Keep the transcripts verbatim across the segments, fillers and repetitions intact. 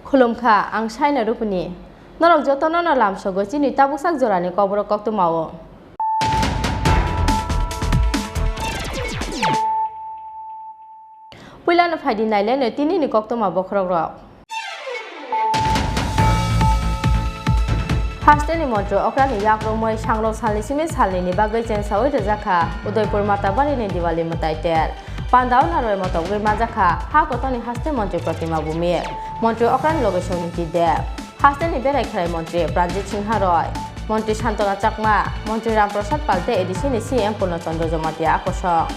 Khulumkha, ang Saina Rupini. Norok jotono no lamsogo chini tabuksak jorani Kokborok koktwmao. Puilano phaidi naileno tinini koktwma bokhorokrok. Hasteni montri okrani yakrumwi sangrok salni simi salnini bagwi chengsawi rwjakha Udaipur Matabarini Diwali mwtai ter. Pandao narwi motogwi manjakha ha kotorni haste montri Protima Bhumik, montri okrani loge Soniti Deb, hasteni berai khlai montri Pranjit Singha Roy, montri Santona Chakma, montri Ram Prasad Pal tei A D C ni C M Purno Chandra Jamatia akosong.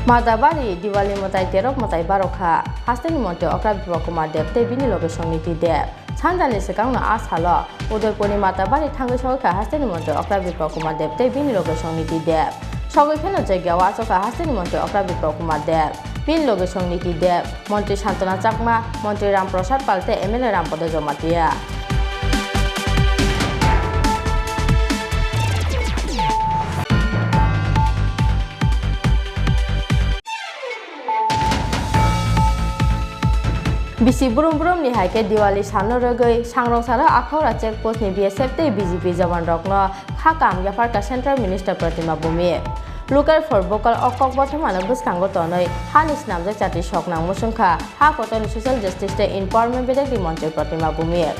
Madabari Diwali mwtai terok mwtai barokha. Hasteni montri okra Biplab Kumar Deb tei bini loge Soniti Deb. Sanjani swkangno a salo Udaipurni Matabari thangwi sogwi kha hasteni montri okra Biplab Kumar Deb tei bini loge Soniti Deb. Sogwi pheno jogyao achukha hasteni montri okra Biplab Kumar Deb, bini loge Soniti Deb, montri Santona Chakma, montri Ram Prasad Pal tei M L A Rampada Jamatia. Bisi brum brum ni hai khe Diwali salno rwgwi Sangrong salo Akhora check post ni B S F tei B J P jawan rokno kha kaham yapharkha Central Minister Protima Bhumik. Local for vocal o kok bothomano bwskango tonwi hani snamjak chati sok nangmung swngkha ha kotorni social justice tei empowerment bedekni montri Protima Bhumik.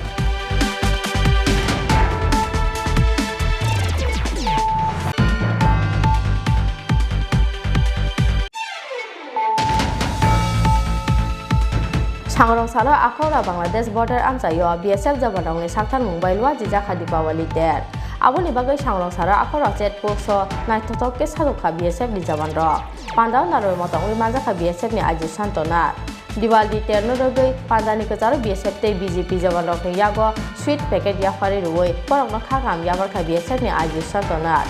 Sangrong salo Akhora Bangladesh border amchaio B S F jawanrokni saktharmung bai luajijakha Dipawali ter. Aboni bagwi Sangrong salo Akhora check post o naithothok khe sajokha B S F ni jawanrok. Pandao narwi motongwi manjakha B S F ni I G Santona. Diwali terno rwgwi pandani kwcharo B S F tei B J P jawanrokni yago sweet packet yapharwi rwui borokno kha kaham yabarkha B S F ni I G Santona.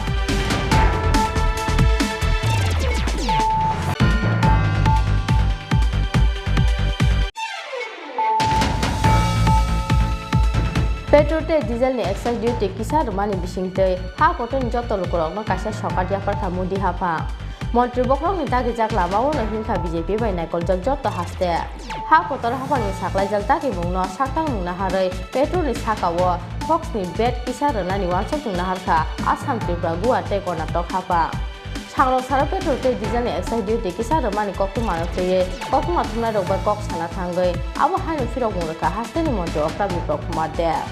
Petrol tei diesel ni excise duty kisa rwmani bisingtwi ha kotorni joto lukurokno kaisa sokat yaparkha Modi haphang. Montri bokhorokni dagijak lamao no hinkha B J P bai naikoljak joto haste. Ha kotor haphangni saklaijak dagimungno saktang nung naharwi petrol ni sakao tax ni vat kisa rwnani uansuk nung naharkha Assam, Tripura, Goa tei Karnataka haphang. Sangrok salo petrol tei diesel ni excise duty kisa rwmani koktwmano twiwi koktwma thumnairok bai kok sana thangwi abo haino phirokmung rwkha hasteni montri okra Biplab Kumar Deb.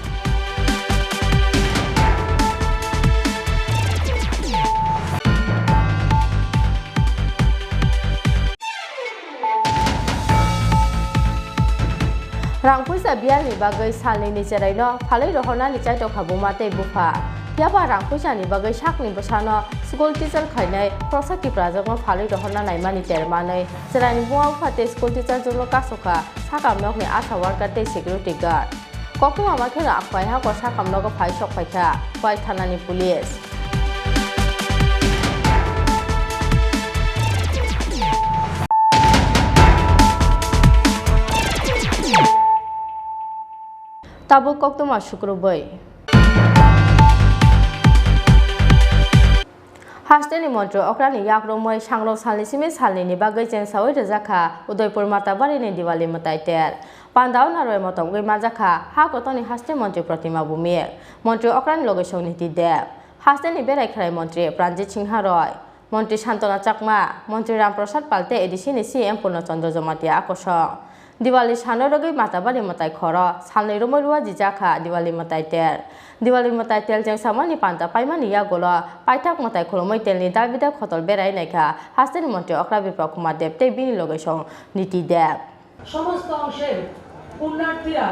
Rang puisa biyalni bagwi salnini cheraino phalwi rohornani chaitokha buma tei bupha. Phiya ba rang puisani bagwi sakni bwsano school teacher khainai khoroksa Tiprajakno phalwi rohorna naimani ter manwi cheraini buma bupha tei school teacher jwkno kasokha sakam nokni asha worker tei security guard. Koktwma ma kheno aphai hako sakam nogo phai sok phaikha Khowai thanani police. Tabuk koktwma sukrubwi. Hasteni montri okrani yakrumwi sangrok salni simi salnini bagwi chengsawi rwjakha Udaipur Matabarini Diwali mwtai ter. Pandao narwi motogwi manjakha ha kotorni haste montri Protima Bhumik, montri okrani loge Soniti Deb. Hasteni berai khwrai montri Pranjit Singha Roy, montri Santona Chakma, montri Ram Prasad Pal tei A D C ni C M Purno Chandra Jamatia a kosong. Diwali sano rwgwi Matabari mwtai khoro salnwi romwi rwajak kha Diwali mwtai tel. Diwali mwtai tel chengsamani panta paimani yagulo paithak mwtai khulumwi telni dal bidal khotol berai naikha hasteni montri Okra Biplab Kumar Deb tei bini logisong Niti Deb. সমস্ত অংশের পুণ্যার্থীরা,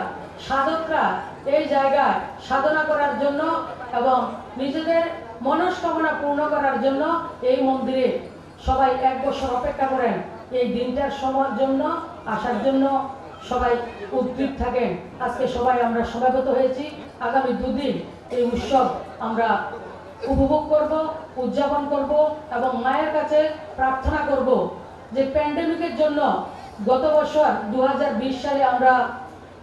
সাধকরা এই জায়গায় সাধনা করার জন্য এবং নিজেদের মনস্কামনা পূর্ণ করার জন্য এই মন্দিরে সবাই এক বছর অপেক্ষা করেন। এই দিনটার সময়ের জন্য, আসার জন্য সবাই উদ্গ্রীব থাকেন। আজকে সবাই আমরা সমবেত হয়েছি। আগামী দুদিন এই উৎসব আমরা উপভোগ করব, উদযাপন করব এবং মায়ের কাছে প্রার্থনা করব যে প্যান্ডেমিকের জন্য গত বছর দু হাজার বিশ সালে আমরা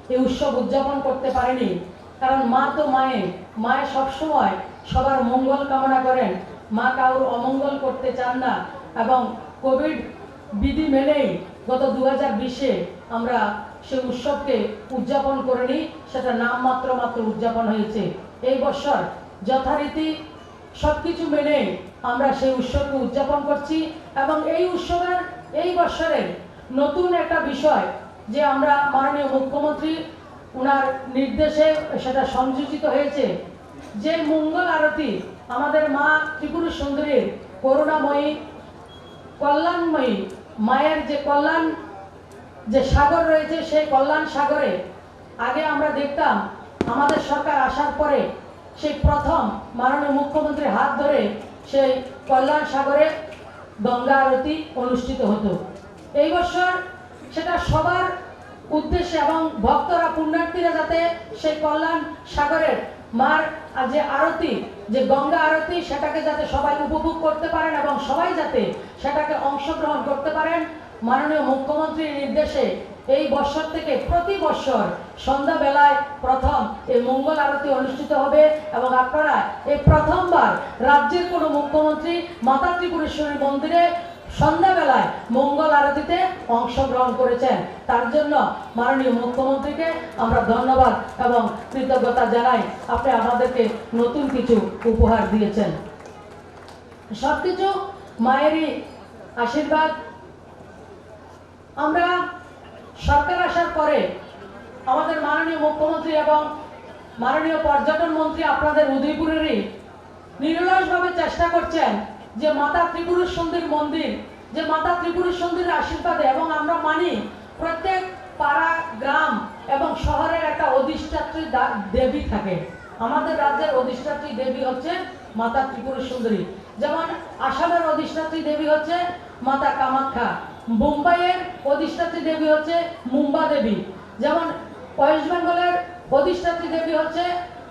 এই উৎসব উদযাপন করতে পারিনি, কারণ মা তো মায়ে, মায়ে সবসময় সবার মঙ্গল কামনা করেন, মা কারোর অমঙ্গল করতে চান না। এবং কোভিড বিধি মেনেই গত দু হাজার বিশে আমরা সেই উৎসবকে উদযাপন করিনি, সেটা নামমাত্র মাত্র উদযাপন হয়েছে। এই বছর যথারীতি সবকিছু মেনে আমরা সেই উৎসবকে উদযাপন করছি এবং এই উৎসবের, এই বছরের নতুন একটা বিষয় যে আমরা মাননীয় মুখ্যমন্ত্রী ওনার নির্দেশে সেটা সংযোজিত হয়েছে যে মঙ্গল আরতি আমাদের মা ত্রিপুর সুন্দরীর করুণাময়ী, কল্যাণময়ী মায়ের যে কল্যাণ, যে সাগর রয়েছে, সেই কল্যাণ সাগরে আগে আমরা দেখতাম, আমাদের সরকার আসার পরে সেই প্রথম মাননীয় মুখ্যমন্ত্রীর হাত ধরে সেই কল্যাণ সাগরে গঙ্গা আরতি অনুষ্ঠিত হতো। এই বছর সেটা সবার উদ্দেশ্যে এবং ভক্তরা, পুণ্যার্থীরা যাতে সেই কল্যাণ সাগরের মার যে আরতি, যে গঙ্গা আরতি, সেটাকে যাতে সবাই উপভোগ করতে পারেন এবং সবাই যাতে সেটাকে অংশগ্রহণ করতে পারেন, মাননীয় মুখ্যমন্ত্রীর নির্দেশে এই বছর থেকে প্রতি বছর সন্ধ্যাবেলায় প্রথম এই মঙ্গল আরতি অনুষ্ঠিত হবে এবং আপনারা এই প্রথমবার রাজ্যের কোনো মুখ্যমন্ত্রী মাতা ত্রিপুরেশ্বরী মন্দিরে সন্ধ্যাবেলায় মঙ্গল আরতিতে অংশগ্রহণ করেছেন। তার জন্য মাননীয় মুখ্যমন্ত্রীকে আমরা ধন্যবাদ এবং কৃতজ্ঞতা জানাই, আপনি আমাদেরকে নতুন কিছু উপহার দিয়েছেন। সবকিছু মায়েরই আশীর্বাদ। আমরা সরকার আসার পরে আমাদের মাননীয় মুখ্যমন্ত্রী এবং মাননীয় পর্যটন মন্ত্রী আপনাদের উদয়পুরেরই নিরলসভাবে চেষ্টা করছেন যে মাতা ত্রিপুরেশ্বরীর মন্দির, যে মাতা ত্রিপুরেশ্বরীর আশীর্বাদে, এবং আমরা মানি প্রত্যেক পাড়া, গ্রাম এবং শহরের একটা অধিষ্ঠাত্রী দা-, দেবী থাকে। আমাদের রাজ্যের অধিষ্ঠাত্রী দেবী হচ্ছে মাতা ত্রিপুরেশ্বরী। যেমন আসামের অধিষ্ঠাত্রী দেবী হচ্ছে মাতা কামাখ্যা, বোম্বাইয়ের অধিষ্ঠাত্রী দেবী হচ্ছে মুম্বা দেবী, যেমন ওয়েস্ট বেঙ্গলের অধিষ্ঠাত্রী দেবী হচ্ছে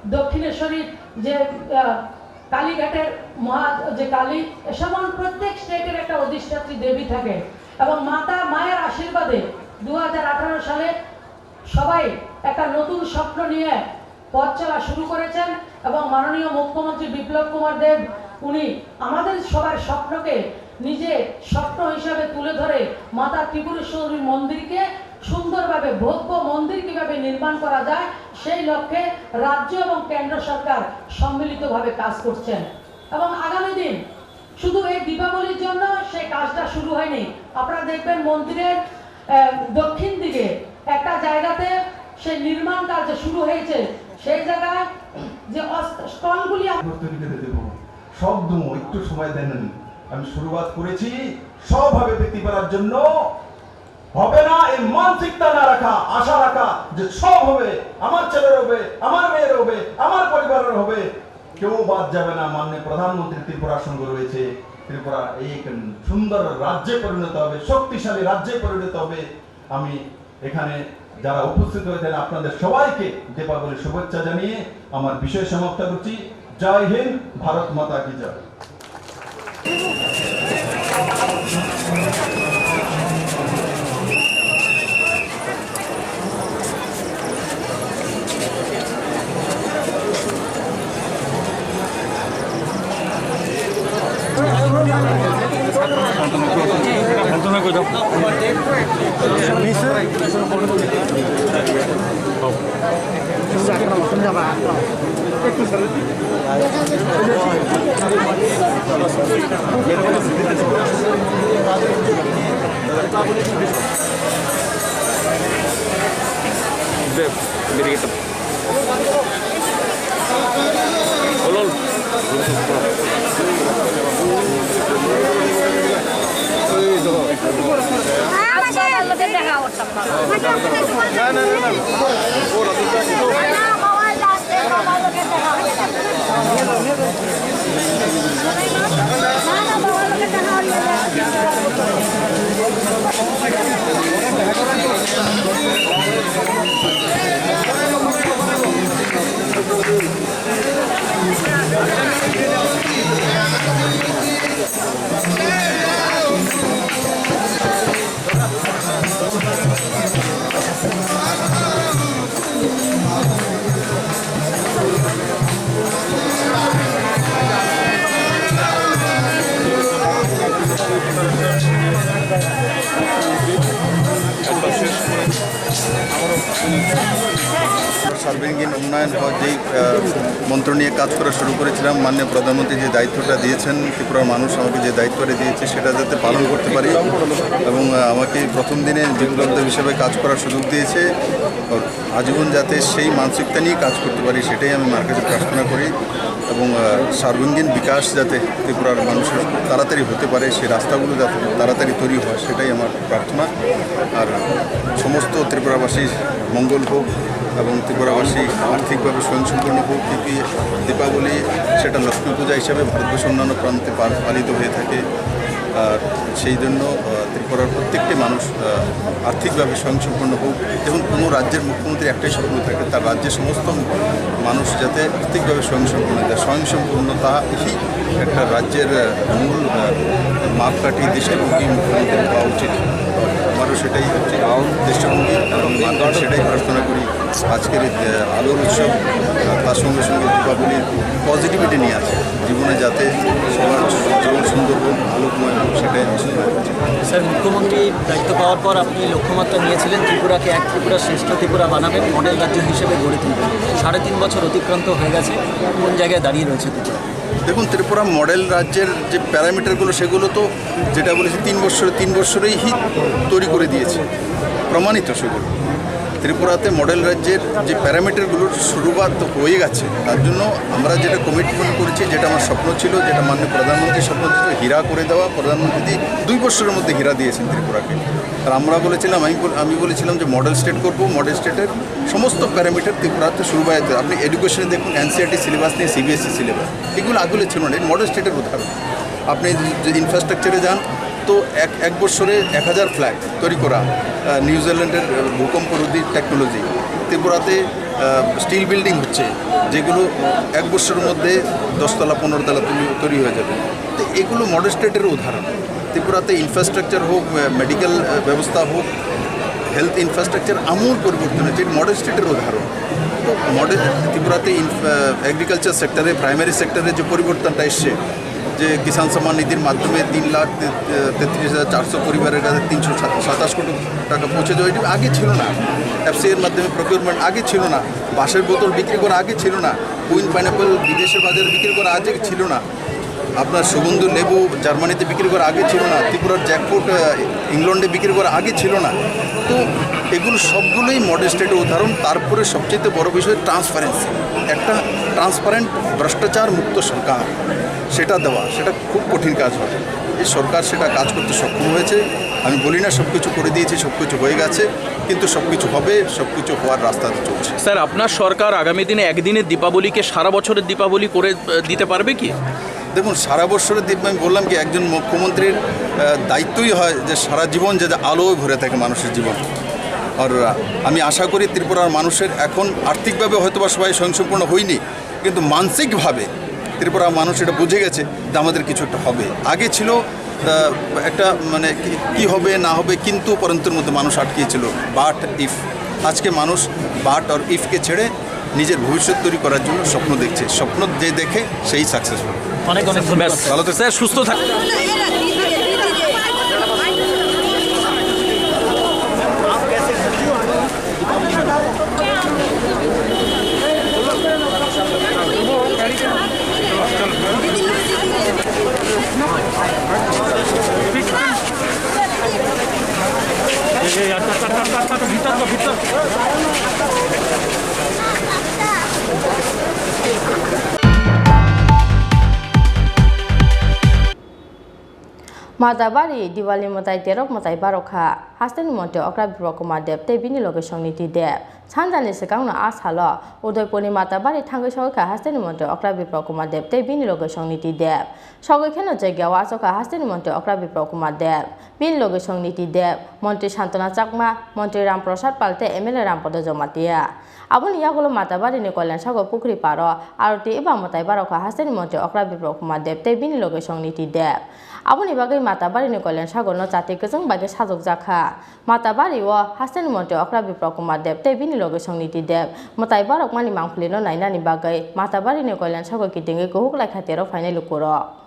দক্ষিণেশ্বরী, যে, আহ, কালীঘাটের মহা, যে কালী, যেমন প্রত্যেক স্টেটের একটা অধিষ্ঠাত্রী দেবী থাকে। এবং মাতা মায়ের আশীর্বাদে দু হাজার আঠারো সালে সবাই একটা নতুন স্বপ্ন নিয়ে পথ চলা শুরু করেছেন এবং মাননীয় মুখ্যমন্ত্রী বিপ্লব কুমার দেব, উনি আমাদের সবার স্বপ্নকে নিজে স্বপ্ন হিসাবে তুলে ধরে মাতা ত্রিপুরেশ্বরী মন্দিরকে সুন্দরভাবে ভব্য মন্দির কিভাবে নির্মাণ করা যায়, সেই লক্ষ্যে রাজ্য এবং কেন্দ্র সরকার সম্মিলিতভাবে কাজ করছেন। এবং আগামী দিন শুধু এই দীপাবলির জন্য সেই কাজটা শুরু হয়নি। আপনারা দেখবেন মন্দিরের, আহ, দক্ষিণ দিকে একটা জায়গাতে সেই নির্মাণ কাজ যে শুরু হয়েছে, সেই জায়গায় যে অস-, স্টলগুলি আপ- তৈরি করে দেব। সব দেবো, একটু সময় দেন। আমি শুরুয়াত করেছি সব হবে বৃত্তি করার জন্য। হবে না এই মানসিকতা না রাখা, আশা রাখা যে সব হবে, আমার ছেলের হবে, আমার মেয়ের হবে, আমার পরিবারের হবে, কেউ বাদ যাবে না। মাননীয় প্রধানমন্ত্রী ত্রিপুরার সঙ্গে রয়েছে। ত্রিপুরা এই এক সুন্দর রাজ্যে পরিণত হবে, শক্তিশালী রাজ্যে পরিণত হবে। আমি এখানে যারা উপস্থিত হয়েছেন আপনাদের সবাইকে দীপাবলির শুভেচ্ছা জানিয়ে আমার বিষয় সমাপ্ত করছি। জয় হিন্দ, ভারত মাতা কি জয়। সার্বাঙ্গীন উন্নয়ন বা যেই, আহ, মন্ত্র নিয়ে কাজ করা শুরু করেছিলাম, মাননীয় প্রধানমন্ত্রী যে দায়িত্বটা দিয়েছেন, ত্রিপুরার মানুষ আমাকে যে দায়িত্বটা দিয়েছে, সেটা যাতে পালন করতে পারি এবং, আহ, আমাকে প্রথম দিনে বিপ্লব দেব হিসেবে কাজ করার সুযোগ দিয়েছে। আজীবন যাতে সেই মানসিকতা নিয়ে কাজ করতে পারি, সেটাই আমি মার কাছে প্রার্থনা করি। এবং, আহ, সার্বাঙ্গীন বিকাশ যাতে ত্রিপুরার মানুষের তাড়াতাড়ি হতে পারে, সেই রাস্তাগুলো যাতে তাড়াতাড়ি তৈরি হয়, সেটাই আমার প্রার্থনা। আর সমস্ত ত্রিপুরাবাসীর মঙ্গল হোক এবং ত্রিপুরাবাসী আর্থিকভাবে স্বয়ংসম্পূর্ণ হোক, কিন্তু দীপাবলি সেটা লক্ষ্মী পূজা হিসাবে ভারতবর্ষের অন্যান্য প্রান্তে পা-, পালিত হয়ে থাকে। আর সেই জন্য, আহ, ত্রিপুরার প্রত্যেকটি মানুষ, আহ, আর্থিকভাবে স্বয়ংসম্পূর্ণ হোক। দেখুন, কোনো রাজ্যের মুখ্যমন্ত্রী একটাই স্বপ্ন থাকে, তার রাজ্যের সমস্ত মানুষ যাতে আর্থিকভাবে স্বয়ংসম্পূর্ণ হয়। স্বয়ংসম্পূর্ণতা হি একটা রাজ্যের, আহ, মূল, আহ, মাপকাঠি দৃষ্টিভঙ্গি মুখ্যমন্ত্রীর হওয়া উচিত। আমারও সেটাই হচ্ছে দৃষ্টিভঙ্গি এবং মাননীয় সেটাই প্রার্থনা করি। আজকের এই, আহ, আলোর উৎসব, আহ, তার সঙ্গে সঙ্গে দীপাবলির পজিটিভিটি নিয়ে আছে, জীবনে যাতে সবার জীবন সুন্দর হোক, আলোকময় হোক, সেটাই আমি শুধু। স্যার, মুখ্যমন্ত্রী দায়িত্ব পাওয়ার পর আপনি লক্ষ্যমাত্রা নিয়েছিলেন ত্রিপুরাকে এক ত্রিপুরা শ্রেষ্ঠ ত্রিপুরা বানাবেন, মডেল রাজ্য হিসেবে গড়ে তুলবেন। সাড়ে তিন বছর অতিক্রান্ত হয়ে গেছে, কোন জায়গায় দাঁড়িয়ে রয়েছে ত্রিপুরা? দেখুন, ত্রিপুরা মডেল রাজ্যের যে প্যারামিটারগুলো, সেগুলো তো যেটা বলেছি, তিন বছরে, তিন বছরেই হি তৈরি করে দিয়েছে, প্রমাণিত সেগুলো। ত্রিপুরাতে মডেল রাজ্যের যে প্যারামিটারগুলোর শুরুয়াত হয়ে গেছে, তার জন্য আমরা যেটা কমিটমেন্ট করেছি, যেটা আমার স্বপ্ন ছিল, যেটা মাননীয় প্রধানমন্ত্রীর স্বপ্ন ছিল, হীরা করে দেওয়া, প্রধানমন্ত্রী দুই বছরের মধ্যে হীরা দিয়েছেন ত্রিপুরাকে। আর আমরা বলেছিলাম, আমি বল-, আমি বলেছিলাম যে মডেল স্টেট করব, মডেল স্টেটের সমস্ত প্যারামিটার ত্রিপুরাতে শুরু হয়ে যেতে। আপনি এডুকেশনে দেখুন, এনসিইআরটি সিলেবাস নিয়ে সিবিএসই সিলেবাস, এগুলো আগে ছিল না, মডেল স্টেটের উদাহরণ। আপনি যদি ইনফ্রাস্ট্রাকচারে যান, তো এক, এক বছরে এক হাজার ফ্ল্যাট তৈরি করা, আহ, নিউজিল্যান্ডের, আহ, ভূকম্প রোধী টেকনোলজি। ত্রিপুরাতে, আহ, স্টিল বিল্ডিং হচ্ছে, যেগুলো এক বছরের মধ্যে দশ তলা, পনেরো তলা তৈরি, তৈরি হয়ে যাবে। তো এগুলো মডেল স্টেটের উদাহরণ। ত্রিপুরাতে ইনফ্রাস্ট্রাকচার হোক, আহ, মেডিকেল, আহ, ব্যবস্থা হোক, হেলথ ইনফ্রাস্ট্রাকচার আমূল পরিবর্তন হয়েছে, এটি মডেল স্টেটের উদাহরণ। তো মডেল ত্রিপুরাতে ইনফ-, আহ, এগ্রিকালচার সেক্টরে, প্রাইমারি সেক্টরে যে পরিবর্তনটা এসছে, যে কিষাণ সম্মান নিধির মাধ্যমে তিন লাখ তে-, তেত্রিশ হাজার চারশো পরিবারের কাছে তিনশো সাতাশ কোটি টাকা পৌঁছে যাওয়া, এটি আগে ছিল না। এফসিআইর মাধ্যমে প্রকিউরমেন্ট আগে ছিল না। বাঁশের বোতল বিক্রি করা আগে ছিল না। কুইন পাইনঅ্যাপল বিদেশের বাজারে বিক্রি করা আগে ছিল না। আপনার সুগন্ধ লেবু জার্মানিতে বিক্রি করা আগে ছিল না। ত্রিপুরার জ্যাকফ্রুট, আহ, ইংল্যান্ডে বিক্রি করা আগে ছিল না। তো এগুলো সবগুলোই মডেল স্টেটের উদাহরণ। তারপরে সবচেয়ে বড় বিষয় ট্রান্সপারেন্সি। একটা ট্রান্সপারেন্ট, ভ্রষ্টাচার মুক্ত সরকার, সেটা দেওয়া, সেটা খুব কঠিন কাজ হবে। এই সরকার সেটা কাজ করতে সক্ষম হয়েছে। আমি বলি না সব কিছু করে দিয়েছি, সব কিছু হয়ে গেছে, কিন্তু সব কিছু হবে, সব কিছু হওয়ার রাস্তাতে চলছে। স্যার, আপনার সরকার আগামী দিনে একদিনের দীপাবলিকে সারা বছরের দীপাবলি করে, আহ, দিতে পারবে কি? দেখুন, সারা বছরের দীপ-, আমি বললাম কি, একজন মুখ্যমন্ত্রীর, আহ, দায়িত্বই হয় যে সারা জীবন যাতে আলোয় ভরে থাকে মানুষের জীবন। আর, আহ, আমি আশা করি ত্রিপুরার মানুষের এখন আর্থিকভাবে হয়তো বা সবাই স্বয়ংসম্পূর্ণ হয়নি, কিন্তু মানসিকভাবে ত্রিপুরা মানুষ এটা বুঝে গেছে যে আমাদের কিছু একটা হবে। আগে ছিল, আহ, একটা মানে কি, কি হবে না হবে, কিন্তু পরন্তুর মধ্যে মানুষ আটকিয়েছিল। বাট ইফ, আজকে মানুষ বাট আর ইফকে ছেড়ে নিজের ভবিষ্যৎ তৈরি করার জন্য স্বপ্ন দেখছে। স্বপ্ন যে দেখে সেই সাকসেসফুল। অনেক অনেক ধন্যবাদ। ব্যাস, ভালো তো স্যার, সুস্থ থাক। Matabari Diwali mwtai terok mwtai barokha. Hasteni montri Okra Biplab Kumar Deb tei bini loge Songniti Deb. Sanjani swkangno a salo Udaipurni Matabari thangwi sogwi kha hasteni montri Okra Biplab Kumar Deb tei bini loge Songniti Deb. Sogwi kheno jogyao achukha hasteni montri Okra Biplab Kumar Deb, bini loge Songniti Deb, montri Santona Chakma, montri Ram Prasad Pal tei M L A Rampada Jamatia. Aboni yagulo Matabarini Koilansago Pukhri Paro aroti eba mwtai barokha hasteni montri Okra Biplab Kumar Deb tei bini loge Songniti Deb. Aboni bagwi Matabarini Koilansagorno chati kwchwng bai khe sajokjakha. Matabari o hasteni montri Okra Biplab Kumar Deb tei bini loge Songniti Deb mwtai barokmani mangpilino nainani bagwi Matabarini Koilansago kitingwi kuhuk laikha tero phainai lukurok.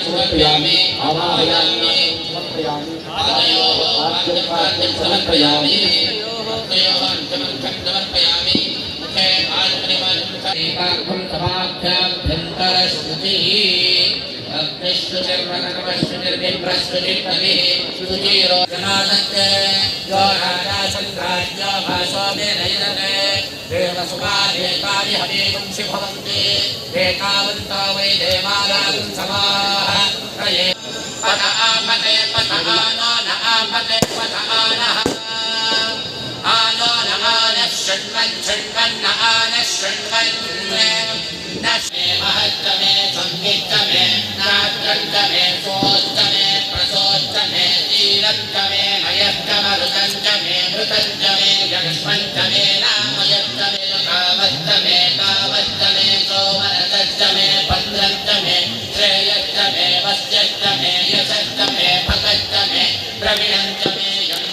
समर्पयामि, आवाहयामि, समर्पयामि। पत आपते पत आनो न आपते पत आनः। आनो न आनः शृण्वन् शृण्वन्न आनः शृण्वन्। न मे महच्च मे संविच्च मे नाट्यञ्च मे सोच्च मे प्रसोच्च मे शीलञ्च मे नयश्च मरुतञ्च मे मृतञ्च मे यक्ष्मञ्च मे नामयश्च मे कामश्च मे कामश्च मे सोमरसश्च मे पन्द्रञ्च मे श्रेयश्च मे वस्यश्च मे यशश्च मे भगश्च मे द्रविणञ्च मे यम्।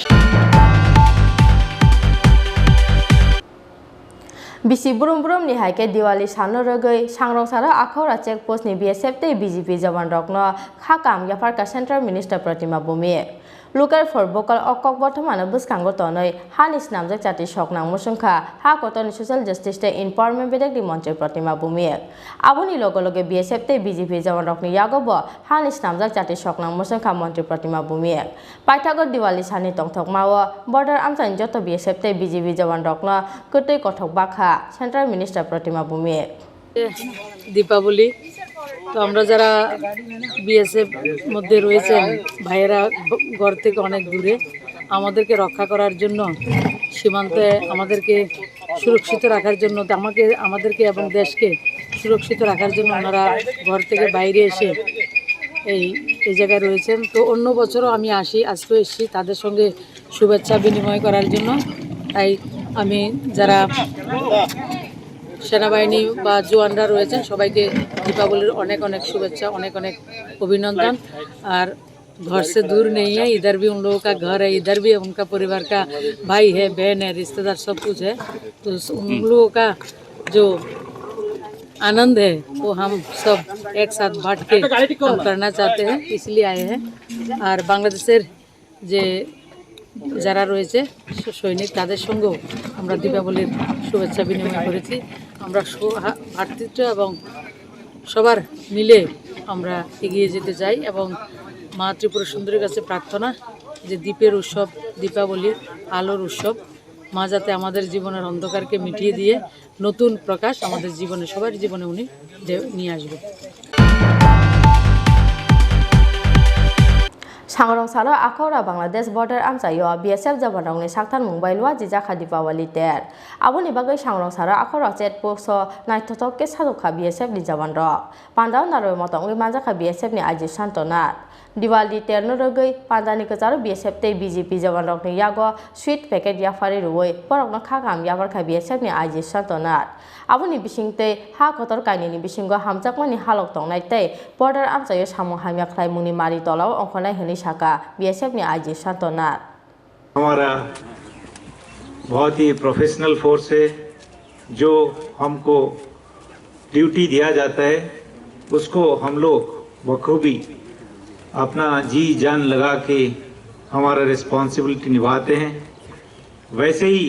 Bisi brum brum ni hai khe Diwali sano rwgwi Sangrongsaro Akhora check post ni B S F tei B J P jawan rokno kha kam yapharkha Central Minister Pratima Bhumik. Local for vocal o kok bothomano bwskango tonwi hani snamjak chati soknang mwswngkha ha kotorni social justice tei empowerment bedekni montri Pratima Bhumik. Aboni loge loge B S F tei B J P jawan rokni yago bo hani snamjak chati soknang mwswngkha montri Pratima Bhumik. Paithago Diwali sani tongthokmao border amchaini joto B S F tei B J P jawan rokno kwtwi kothok bakha Central Minister Pratima Bhumik. Deepavali. তো আমরা যারা বিএসএফ মধ্যে রয়েছেন ভাইয়েরা, ঘর থেকে অনেক দূরে, আমাদেরকে রক্ষা করার জন্য, সীমান্তে আমাদেরকে সুরক্ষিত রাখার জন্য, আমাকে, আমাদেরকে এবং দেশকে সুরক্ষিত রাখার জন্য ওনারা ঘর থেকে বাইরে এসে এই, এই জায়গায় রয়েছেন। তো অন্য বছরও আমি আসি, আজকেও এসেছি তাদের সঙ্গে শুভেচ্ছা বিনিময় করার জন্য। তাই আমি যারা সেনাবাহিনী বা জওয়ানরা রয়েছেন, সবাইকে দীপাবলির অনেক অনেক শুভেচ্ছা, অনেক অনেক অভিনন্দন। আর घर से दूर नहीं है, इधर भी उन लोगों का घर है, इधर भी उनका परिवार का भाई है, बहन है, रिश्तेदार सब कुछ है। तो उस, उन लोगों का जो आनंद है, वो हम सब एक साथ बांट के हम करना चाहते हैं, इसलिए आए हैं। আর বাংলাদেশের যে যারা রয়েছে স-, সৈনিক, তাদের সঙ্গেও আমরা দীপাবলির শুভেচ্ছা বিনিময় করেছি। আমরা সৌ-, হা-, ভ্রাতৃত্ব এবং সবার মিলে আমরা এগিয়ে যেতে চাই এবং মা ত্রিপুরা সুন্দরীর কাছে প্রার্থনা যে দীপের উৎসব, দীপাবলি, আলোর উৎসব, মা যাতে আমাদের জীবনের অন্ধকারকে মিটিয়ে দিয়ে নতুন প্রকাশ আমাদের জীবনে, সবার জীবনে উনি দে-, নিয়ে আসবে। Sangrong salo Akhora Bangladesh border amchaio B S F jawanrokni saktharmung bai luajijakha Dipawali ter. Aboni bagwi Sangrong salo Akhora check post-o naithothok khe sajokha B S F ni jawanrok. Pandao narwi motongwi manjakha B S F ni I G Santo Nath. Diwali terno rwgwi pandani kwcharo B S F tei B J P jawanrokni yago sweet packet yapharwi rwui borokno kha kaham yapharkha B S F ni I G Santo Nath. Aboni bisingtwi ha kotor kainwini bisingo hamjakmani halok tongnai tei border amchaio samung hamya khlaimungni mari tolao ongkhornai hwnwi sakha B S F ni I G Santo Nath. हमारा बहुत ही professional force है, जो हमको ड्यूटी दिया जाता है, उसको हम लोग बखूबी अपना जी जान लगा के हमारा रिस्पॉन्सिबिलिटी निभाते हैं। वैसे ही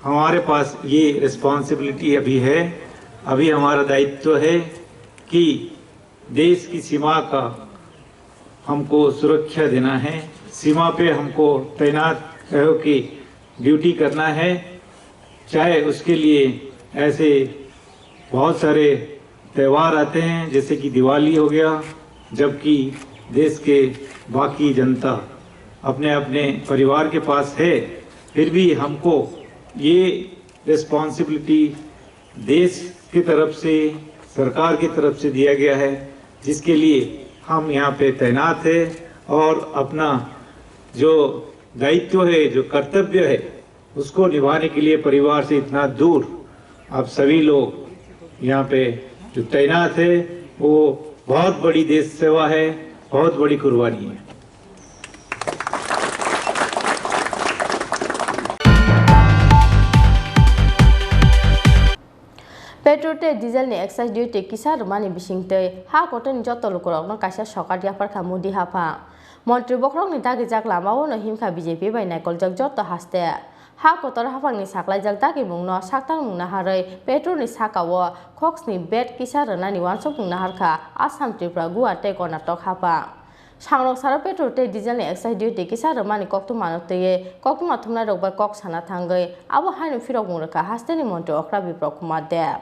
हमारे पास ये रिस्पॉन्सिबिलिटी अभी है, अभी हमारा दायित्व है कि देश की सीमा का हमको सुरक्षा देना है, सीमा पे हमको तैनात रहो के ड्यूटी करना है, चाहे उसके लिए ऐसे बहुत सारे त्यौहार आते हैं, जैसे कि दिवाली हो गया, जबकि देश के बाकी जनता अपने-अपने परिवार के पास है, फिर भी हमको ये रिस्पॉन्सिबिलिटी देश की तरफ से, सरकार की तरफ से दिया गया है, जिसके लिए हम यहाँ पे तैनात हैं और अपना जो दायित्व है, जो कर्तव्य है, उसको निभाने के लिए परिवार से इतना दूर आप सभी लोग यहाँ पे जो तैनात है, वो बहुत बड़ी देश सेवा है, बहुत बड़ी कुर्बानी है। Petrol tei diesel ni excise duty kisa rwmani bisingtwi ha kotorni joto lukurokno kaisa sokat yapharkha Modi haphang. Montri bokhorokni dagijak lamao no himkha B J P bai naikoljak joto haste. Ha kotor haphangni saklaijak dagimungno saktalmung naharwi petrolni sakao khoksni vat kisa rwnani uansukmung naharkha Assam, Tripura, Goa tei Karnataka haphang. Sangrok saro petrol tei dieselni excise duty kisa rwmani koktwmano twiwi koktwma thumnairok bai kok sana thangwi abo haino phirokmung rwkha hasteni montri okra Biplab Kumar Deb.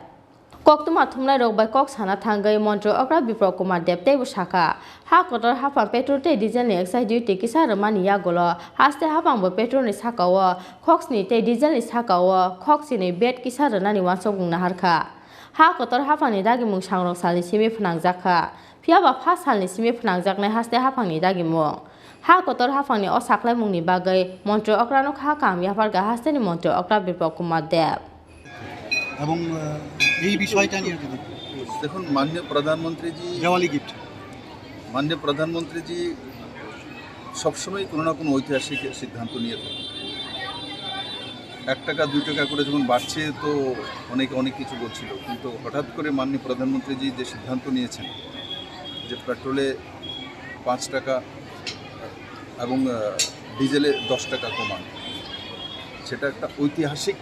Koktwma thumnairok bai kok sana thangwi montri okra Biplab Kumar Deb teibo sakha, ha kotor haphang petrol tei dieselni excise duty kisa rwmani yagulo haste haphangbo petrolni sakao khoksni tei dieselni sakao khoksini vat kisa rwnani uansukmung naharkha. Ha kotor haphangni dagimung sangrok salni simi phnangjakha. Phiya ba pha salni simi phnangjaknai haste haphangni dagimung. Ha kotor haphangni o saklaimungni bagwi montri okrano kha kaham yapharkha hasteni montri okra Biplab Kumar Deb. এবং, আহ, এই বিষয়টা নিয়ে যদি দেখুন, মাননীয় প্রধানমন্ত্রীজি দেওয়ালি গিফট। মাননীয় প্রধানমন্ত্রীজি সবসময় কোনো না কোনো ঐতিহাসিক সিদ্ধান্ত নিয়ে থাকেন। এক টাকা, দুই টাকা করে যখন বাড়ছে, তো অনেকে অনেক কিছু বলছিল, কিন্তু হঠাৎ করে মাননীয় প্রধানমন্ত্রীজি যে সিদ্ধান্ত নিয়েছেন যে পেট্রোলে পাঁচ টাকা এবং, আহ, ডিজেলে দশ টাকা কমান, সেটা একটা ঐতিহাসিক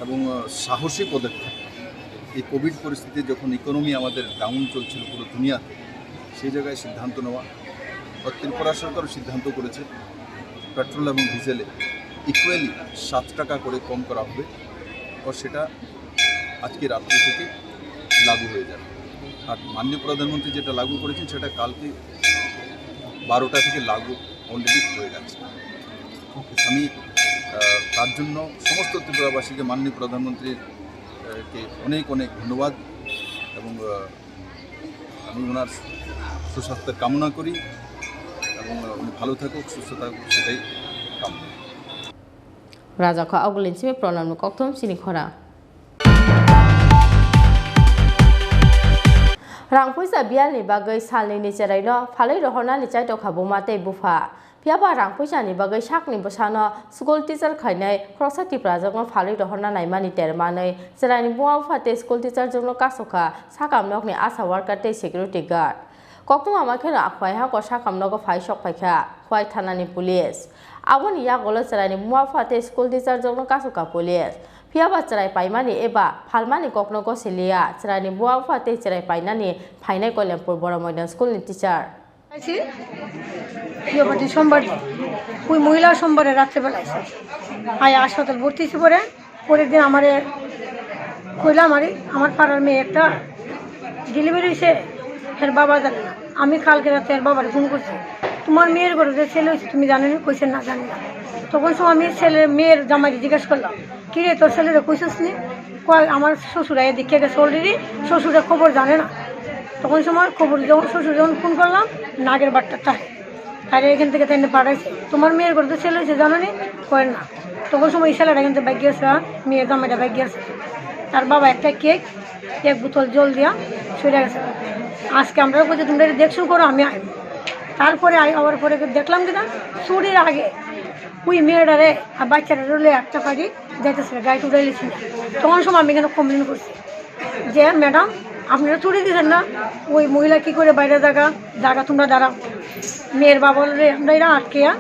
এবং, আহ, সাহসী পদক্ষেপ। এই কোভিড পরিস্থিতি যখন ইকোনমি আমাদের ডাউন চলছিল পুরো দুনিয়াতে, সেই জায়গায় সিদ্ধান্ত নেওয়া, বা ত্রিপুরা সরকারও সিদ্ধান্ত করেছে পেট্রোল এবং ডিজেলে ইকুয়ালি সাত টাকা করে কম করা হবে, ও সেটা আজকে রাত্রি থেকে লাগু হয়ে যাবে। আর মাননীয় প্রধানমন্ত্রী যেটা লাগু করেছেন, সেটা কালকে বারোটা থেকে লাগু অলরেডি হয়ে গেছে। আমি, আহ, তার জন্য সমস্ত ত্রিপুরাবাসীকে, মাননীয় প্রধানমন্ত্রীর, আহ, কে অনেক অনেক ধন্যবাদ এবং, আহ, আমি ওনার সুস্বাস্থ্যের কামনা করি এবং, আহ, উনি ভালো থাকুক, সুস্থ থাকুক, সেটাই কামনা। Rajakha Ogulin simi pronamni kokthum chini khora. Rang puisa biyalni bagwi salnwini cheraino phalwi rohornani chaitokha buma tei bupha. Phiya ba rang puisani bagwi sakni bwsano school teacher khainai khoroksa Tiprajwkno phalwi rohorna naimani ter manwi cheraini buma bupha tei school teacherjwkno kasokha sakam nokni asha worker tei security guard. Koktwma mankheno Khowai hakor sakam nogo phai sok phaikha Khowai thanani police. Aboni yagulo cheraini buma bupha tei school teacherjwkno kasokha police. Phiya ba cherai paimani eba phalmani kokno gosiliya cheraini buma bupha tei cherai painani phainai Koilampur Boro Moidan school ni teacher. আইছি, ইয়ে পার্টি সোমবার দিন। ওই মহিলা সোমবারে রাত্রেবেলা আইছে। আয় হাসপাতাল ভর্তি হয়েছে পরে, পরের দিন আমারে কইলাম, আরে, আমার পাড়ার মেয়ে একটা ডেলিভারি হয়েছে, এর বাবা জানে না। আমি কালকে রাতে এর বাবারে ফোন করছি, "তোমার মেয়ের ঘরে যে ছেলে হয়েছে, তুমি জানো নি?" কইছে, "না, জানি না।" তখন সময় আমি ছেলে, মেয়ের জামাইকে জিজ্ঞেস করলাম, "কি রে, তোর ছেলেরে কইছস নি?" কয়, "আমার শ্বশুর আইয়া দেখে গেছে already, শ্বশুরে খবর জানে না।" তখন সময় খবর যখন, শ্বশুর যখন ফোন করলাম, নাগের বাট্টা তাহে। আরে এখান থেকে তাই পাঠাইছে, "তোমার মেয়ের ঘরে তো ছেলে হয়েছে, জানো নি?" কয়, "না।" তখন সময় এই ছেলেটা কিন্তু বাইক গেছে, মেয়ের জামাইটা বাইক গেছে। তার বাবা একটা কেক, এক বোতল জল দিয়া চলে গেছে। আজকে আমরা কইছি, "তোমরা এটা দেখছো করো, আমি আইব।" তারপরে আই-, আবার পরে দেখলাম কি না, চুরির আগে ওই মেয়েটারে আর বাচ্চাটা রোলে একটা পারি যাইতেছিল, গাড়িটা উঠাইলিছি না। তখন সময় আমি এখানে কমপ্লেন করছি যে, "ম্যাডাম, আপনারা চুরি দিচ্ছেন না, ওই মহিলা কি করে বাইরে জায়গা, জায়গা তোমরা দাঁড়াও।" মেয়ের বাবা বললে, "আমরা এরা আটকে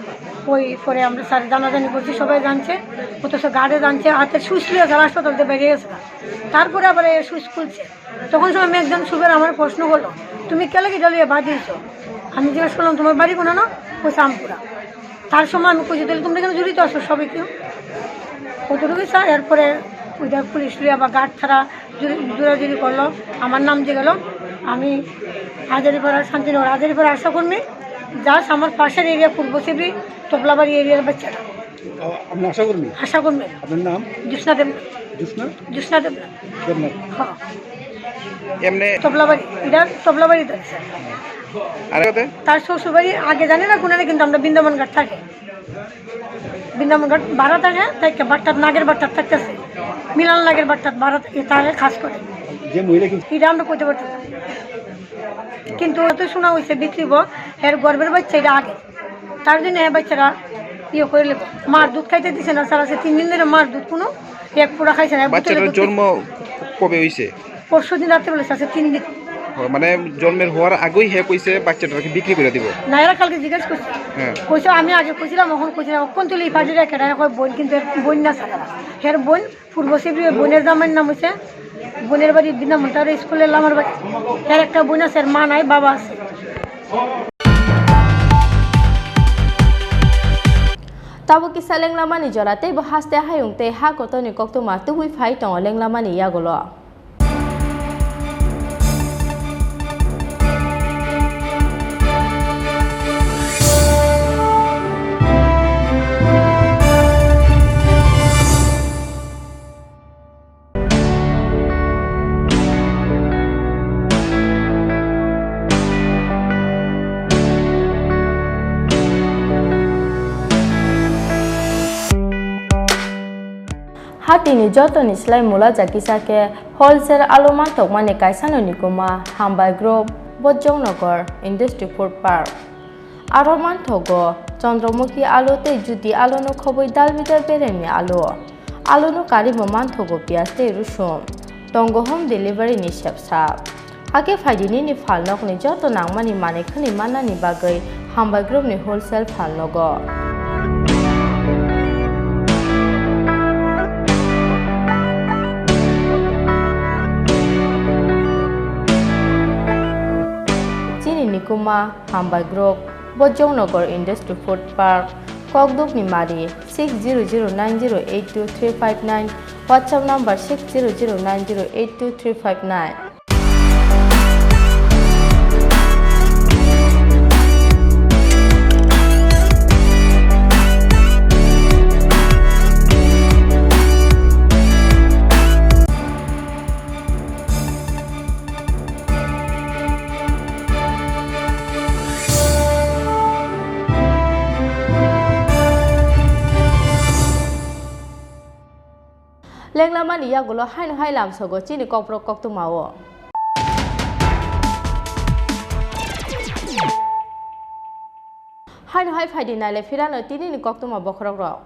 ওই পরে আমরা স্যার জানাজানি করছি, সবাই জানছে, অথচ গার্ডে জানছে, হাতে সুইচ খুলে স্যার হাসপাতাল থেকে বেরিয়ে গেছে। তারপরে আবার এই সুইচ খুলছে। তখন সময় আমি একজন সুগার আমার প্রশ্ন করলো, "তুমি কেন কি ডালিয়া বাদ দিয়েছো?" আমি জিজ্ঞেস করলাম, "তোমার বাড়ি কোন না?" বলছে, "আমপুরা।" তার সময় আমি কইছি, "তাহলে তোমরা কেন জড়িত আছো সবাই কেউ?" কতটুকু স্যার, এরপরে ওইটা পুলিশ লিয়ে আবার গার্ড ছাড়া জুড়ি-, জোরাজুরি করলো, আমার নাম দিয়ে গেল। আমি হাজারিপাড়া, শান্তিনগর হাজারিপাড়া আশাকর্মী, যাস আমার পাশের এরিয়া পূর্ব শিবরি, তবলাবাড়ি এরিয়ার বাচ্চারা। আ-, আপনি আশাকর্মী? আশাকর্মী। আপনার নাম? জ্যোৎস্না দেব। জ্যোৎস্না? জ্যোৎস্না দেব। দেবনাথ। হ্যাঁ। এমনি তবলাবাড়ি, এটা তবলাবাড়ি ধরে স্যার। আর কোথায়? তার শ্বশুরবাড়ি আগে জানি না কোনানে, কিন্তু আমরা বৃন্দাবন ঘাট থাকে। বৃন্দাবনঘাট ভাড়া থাকে, তাই একটা বাট্টাত, নাগের বাট্টাত থাকতেছে, মিলান নাগের বাট্টাত ভাড়া থাকে, তাহলে কাজ করে। যে মহিলা কিন্তু এটা আমরা কইতে পারতাম না। কিন্তু অত শোনা হয়েছে বিক্রিব, এর গর্ভের বাচ্চা এটা আগে, তার জন্য হ্যাঁ বাচ্চারা ইয়ে করে নেব। মার দুধ খাইতে দিছে না, স্যার আছে তিন দিন ধরে মার দুধ কোনো এক পুরা খাইছে না, এক বোতলে বাচ্চাটার দুধ জন্ম কবে হইছে? পরশু দিন রাত্রে বলেছে, আচ্ছা, তিন দিন। ও, মানে জন্মের হওয়ার আগেই হে কইছে বাচ্চাটাকে বিক্রি করে দিব। না, এরা কালকে জিজ্ঞেস করছে। হ্যাঁ। কইছে, "আমি আগে কইছিলাম, এখন কইছিলাম, কোন তুলি পার্টিটা কেটে?" কয়, "বোন কিন্তু এর বোন না ছাড়া। এর বোন পূর্ব শিবিরে বোনের জামাইয়ের নাম হইছে, বোনের বাড়ি বিনা মন্টারে স্কুলের লামার বাড়ি। এর একটা বোন আছে, এর মা নাই, বাবা আছে।" Tabuk kisa lenglamani jora tei bo haste hayung tei ha kotorni koktwma tubui phai tongo lenglamani yagulo. Hatini jotoni slai mula ja kisa khe wholesale alu manthokmani kaisano nikuma Hambai Group, Bojongnagar Industry Food Park. Aro manthogo Chandramukhi alu tei Jyoti aluno khobwi dal bidal beremni alu. Aluno karwi bo manthogo piyaj tei rusum. Tongo home delivery ni sepsa. Hakhe phaidi nini phalnokni joto nangmani manwi khwnwi mannani bagwi Hambai Group ni wholesale phalnogo. Chini nikuma Hambai Group, Bojongnagar Industry Food Park, Kokdukni Mari, six zero zero nine zero eight two three five nine, WhatsApp number six zero zero nine zero eight two three five nine. Lenglamani yagulo haino hai lamsogo chini kokborok koktwmao. Haino hai phaidi naile phirano tinini koktwma bokhorokrok.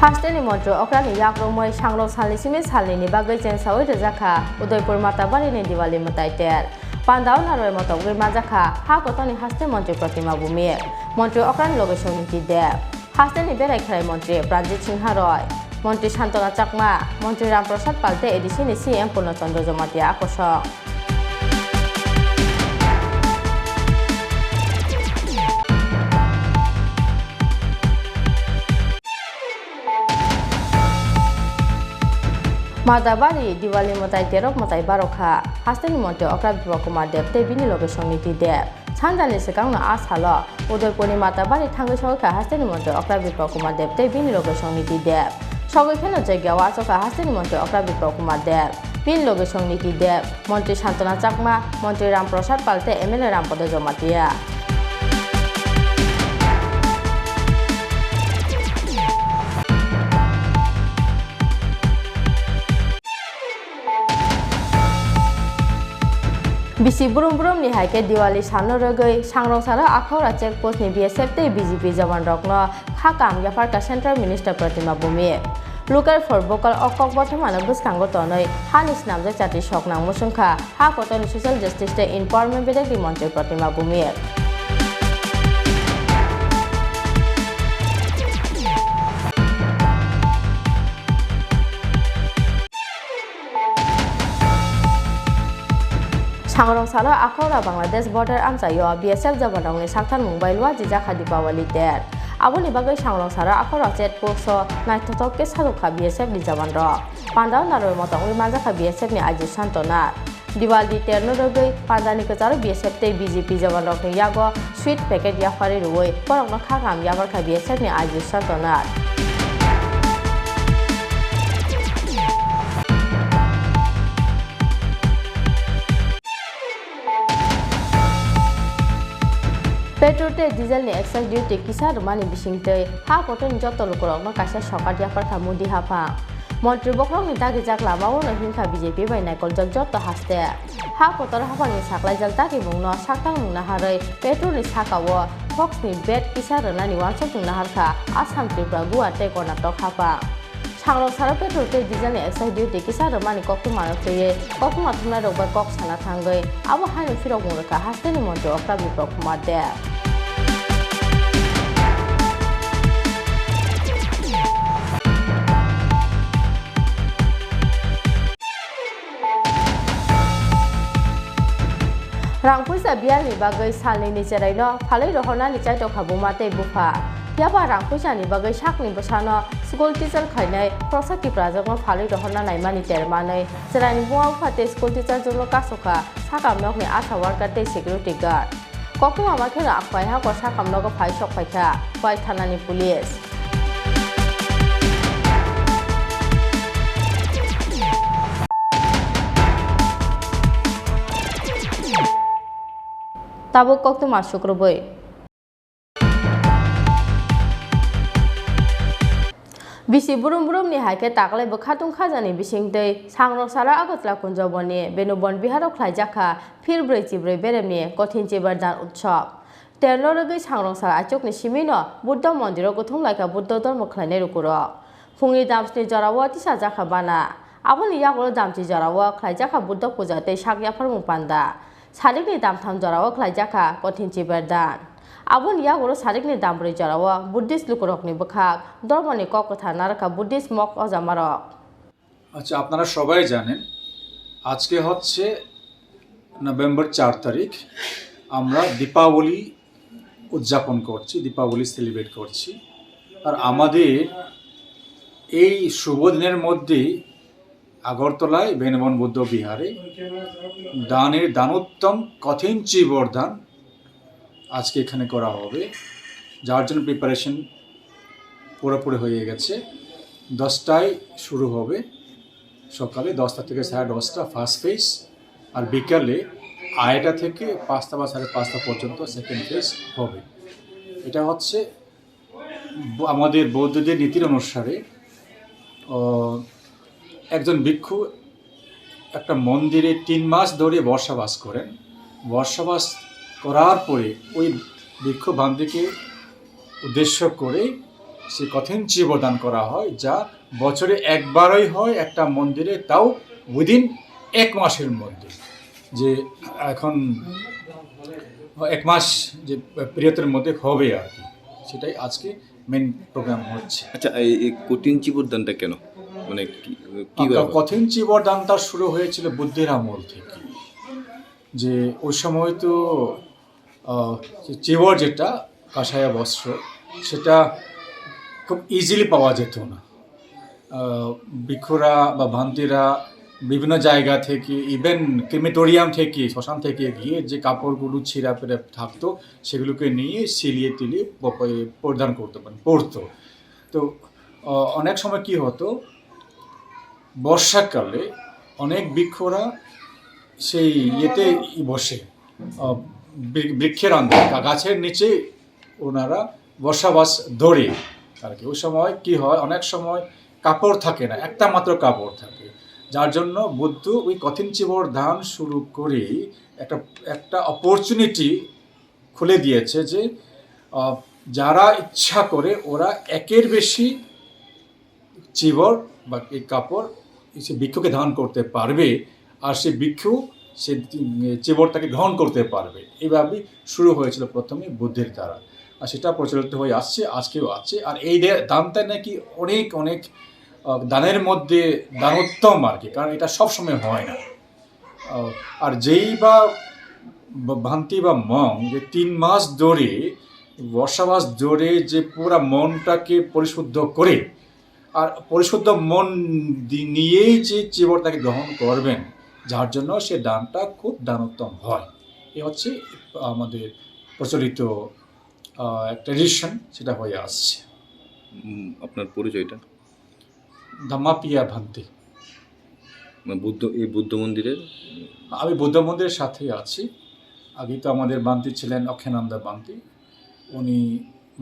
Hasteni montri okrani yakrumwi sangrok salni simi salnini bagwi chengsaui rwjakha Udaipur Matabarini Diwali mwtai ter. Pandao narwai motogwi manjakha ha kotorni haste montri Pratima Bhumik, montri okrani Logeswar Niti Deb, hasteni berai kherai montri Pranjit Singha Roy, montri Santona Chakma, montri Ram Prasad Pal tei A D C ni C M Purno Chandra Jamatia akosong. Madabari Diwali mwtai terok mwtai barokha. Hasteni montri okra Biplab Kumar Deb tei bini loge Songniti Deb. Sanjani swkangno a salo Udaipurni Matabari thangwi sogwi kha hasteni montri okra Biplab Kumar Deb tei bini loge Songniti Deb. Sogwi pheno jaga o achukha hasteni montri okra Biplab Kumar Deb, bini loge Songniti Deb, montri Santona Chakma, montri Ram Prasad Pal tei M L A Rampada Jamatia. Bisi brum brum ni hai khe Diwali salno rwgwi Sangrongsara Akhora check post ni B S F tei B J P jawan rokno kha kam yapharkha Central Minister Pratima Bhumik. Local for vocal o kok bothomano bwskango tonwi hani snamjak chati sok nang muchungkha ha kotorni social justice tei empowerment bedekni montri Pratima Bhumik. Sangrong salo Akhora Bangladesh border amchaio B S F jawanrokni sakthangmung bai luajijakha Dipawali ter. Aboni bagwi Sangrong salo Akhora check post-o naithothok khe sajokha B S F ni jawanrok. Pandao narwi motongwi manjakha B S F ni I G Santona. Diwali terno rwgwi pandani kwcharo B S F tei B J P jawanrokni yago sweet packet yapharwi rwui borokno khakam yaparkha B S F ni I G Santona. Petrol tei diesel ni excise duty kisa rwmani bisingtwi ha kotorni joto lukurokno kaisa sokat yapharkha Modi haphang. Montri bokhorokni dagijak lamao no hinkha B J P bai naikoljak joto haste. Ha kotor haphangni saklaijak dagimungno saktang nung naharwi petrol ni sakao Fox ni vet kisa rwnani uansuk nung naharkha Assam, Tripura, Goa tei Karnataka haphang. Sangrok saro petrol tei diesel ni excise duty kisa rwmani koktwma no twiwi koktwma thumnairok bai kok sana thangwi abo haino phirokmung rwkha hasteni montri Okta Biplab Kumar Deb. Rang puisa biyalni bagwi salnwini cheraino phalwi rohornani chaitokha buma tei bupha. Phiya ba rang puisani bagwi sakni bwsano school teacher khlainai khoroksa Tiprajwkno phalwi rohorna naimani ter manwi cheraini buma bupha tei school teacherjwkno kasokha sakam nokni asha worker tei security guard. Koktwma ma kheno aphai hakor sakam nogo phai sok phaikha Khwai thanani police. Tabuk koktwma sukrubwi. Bisi brum brumni hai khe taklai bwkha tungkhajani bisingtwi sangrok salo Agartala Kunjaboni Benubon Biharo khlaijakha phir brwi chibrwi beremni Kothin Chibar Dan Utsob. Terno rwgwi sangrok sal achukni simino Buddha mondiro kuthum laikha Buddha dhormo khlainai lukurok. Phungni damsni jorao tisajakha bana. Aboni yagulo damchi jorao khlaijakha Buddha puja tei sak yapharmung panda. Sarikni damtham jorao khlaijakha Kothin Chibar Dan. Aboni yagulo sarikni dambrwi jorao Buddhist lukurokni bwkhak, dhormoni kok kwthar narwkha Buddhist mok ojamarok. আচ্ছা, আপনারা সবাই জানেন, আজকে হচ্ছে নভেম্বর চার তারিখ। আমরা দীপাবলি উদযাপন করছি, দীপাবলি সেলিব্রেট করছি। আর আমাদের এই শুভ দিনের মধ্যেই আগরতলায় বেনবন বৌদ্ধ বিহারে দানের দানোত্তম কঠিন চীবর দান আজকে এখানে করা হবে, যার জন্য প্রিপারেশন পুরোপুরি হয়ে গেছে। দশটায় শুরু হবে, সকালে দশটা থেকে সাড়ে দশটা ফার্স্ট ফেজ, আর বিকালে আড়াইটা থেকে পাঁচটা বা সাড়ে পাঁচটা পর্যন্ত সেকেন্ড ফেজ হবে। এটা হচ্ছে ব-, আমাদের বৌদ্ধদের নীতির অনুসারে, আহ, একজন ভিক্ষু একটা মন্দিরে তিন মাস ধরে বসবাস করেন। বসবাস করার পরে ওই ভিক্ষু ভান্তিকে উদ্দেশ্য করে সেই কঠিন চীবর দান করা হয়, যা বছরে একবারই হয় একটা মন্দিরে, তাও উইদিন এক মাসের মধ্যে। যে এখন এক মাস যে পিরিয়ডের মধ্যে হবে আর কি, সেটাই আজকে মেইন প্রোগ্রাম হচ্ছে। আচ্ছা, এই, এই কঠিন চীবর দানটা কেন? মানে কি, কি আ, কা-, ব্যাপার? কঠিন চীবর দানটা শুরু হয়েছিল বুদ্ধের আমল থেকে। যে ওই সময় তো, আহ, যে চীবর যেটা, কাঁসায়া বস্ত্র, সেটা খুব ইজিলি পাওয়া যেত না। আহ, ভিক্ষুরা বা ভান্তিরা বিভিন্ন জায়গা থেকে, ইভেন ক্রিমেটোরিয়াম থেকে, শ্মশান থেকে গিয়ে যে কাপড়গুলো ছিঁড়া পেরা থাকতো, সেগুলোকে নিয়ে সিলিয়ে টিলিয়ে প-, প-, পরিধান করতো, মানে পরতো। তো, আহ, অনেক সময় কি হতো, বর্ষাকালে অনেক ভিক্ষুরা সেই ইয়েতে বসে, আহ, বৃ-, বৃক্ষের আন্দারে, গা-, গাছের নিচে ওনারা বসবাস ধরে আর কি। ওই সময় কি হয়, অনেক সময় কাপড় থাকে না, একটা মাত্র কাপড় থাকে, যার জন্য বুদ্ধ ওই কঠিন চীবর দান শুরু করেই একটা, একটা অপরচুনিটি খুলে দিয়েছে যে, আহ, যারা ইচ্ছা করে ওরা একের বেশি চীবর বা এই কাপড় সে ভিক্ষুকে দান করতে পারবে, আর সে ভিক্ষু সে, উম, চীবরটাকে গ্রহণ করতে পারবে। এইভাবেই শুরু হয়েছিল প্রথমে বুদ্ধের দ্বারা, আর সেটা প্রচলিত হয়ে আসছে, আজকেও আছে। আর এই দে-, দানটা নাকি অনেক, অনেক, আহ, দানের মধ্যে দানোত্তম আর কি, কারণ এটা সবসময় হয় না। আহ, আর যেই বা বা ভান্তি বা মং যে তিন মাস ধরে, বর্ষাবাস ধরে যে পুরা মনটাকে পরিশুদ্ধ করে, আর পরিশুদ্ধ মন দি-, নিয়েই যে চীবর তাকে গ্রহণ করবেন, যার জন্য সে দানটা খুব দানোত্তম হয়। এ হচ্ছে আমাদের প্রচলিত, আহ, ট্র্যাডিশন, সেটা হয়ে আসছে। উম, আপনার পরিচয়টা? ধাম্মাপিয়া ভান্তি। মানে বুদ্ধ, এই বুদ্ধ মন্দিরের? আমি বুদ্ধ মন্দিরের সাথেই আছি। আগে তো আমাদের ভান্তি ছিলেন অক্ষানন্দা ভান্তি, উনি